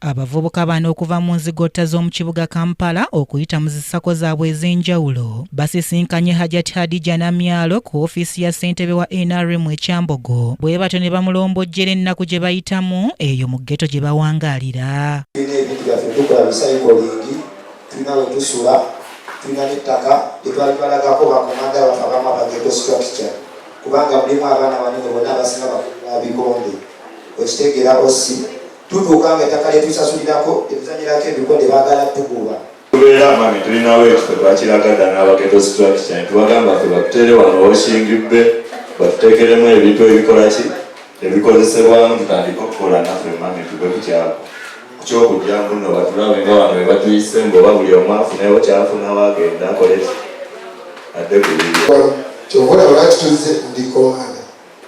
Abavubuka bano okuva mu nzigotta z'omu kibuga Kampala okuyita mu zisako zaabwe ez'enjawulo basisinkanye Hajat Hadija Namyalo ku ofiisi ya ssentebe wa NRM e Kyambogo bwe batyo ne bamulombojjera ennaku gye bayitamu eyo mu ghetto gye bawangaalira. Tulina ebintu byaffe tukola recycling, tulina we tusula, tulina n'ettaka lye twali balagako bakomanda baffe abamu aba ghetto structure kubanga mulimu abaana banene bonna abasinga ba bikonde okitegeera osi Tutuuka nga ettaka lye tusasulirako lye tuzannyirako ebikonde baagala tugoba. Tubeera mami tulinawo ekifo twakiraga dda n'aba ghetto structure ne tubagamba ffe batuteere wano washing bay batuteekeremu ebintu ebikola ki ebikozesebwamu tutandike okukola naffe mami tuve ku kyako ku ky'okujja mbu nno batulabe nga wano we batuyise mbu oba buli omu afunewo kyafunawo agende akole ki adde ku bibye. Kyova olaba lwaki tuzze ndi komanda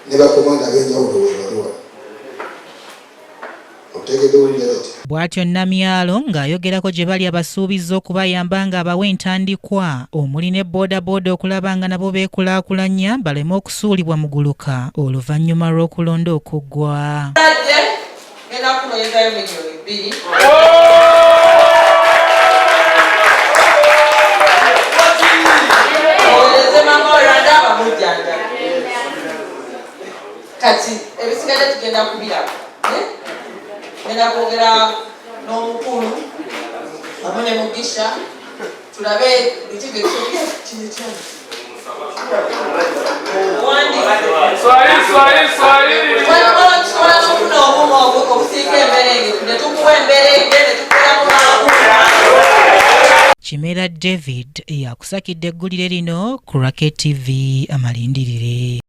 ne bakomanda ab'enjawulo webali wano. Bw'atyo Namyalo ng'ayogerako gye bali abasuubizza okubayamba ng'abawa entandikwa omuli ne boodabooda okulaba nga nabo beekulaakulanya baleme okusuulibwa muguluka oluvannyuma lw'okulonda okuggwa. Ngenda kunoonyezayo miliyoni 2. Owereze mama Rwanda bamujjanjabe. Kati ebisigadde tugenda kubiraba. Ngenda kwogera n'omukulu wamu ne Mugisha tulabe biki bye kino kyano. Tusobola n'okufuna obuuma obusiika emberenge ne tukuwa emberenge ne tukolamu Kimera David yakusakidde eggulire lino ku Rocket TV amalindirire.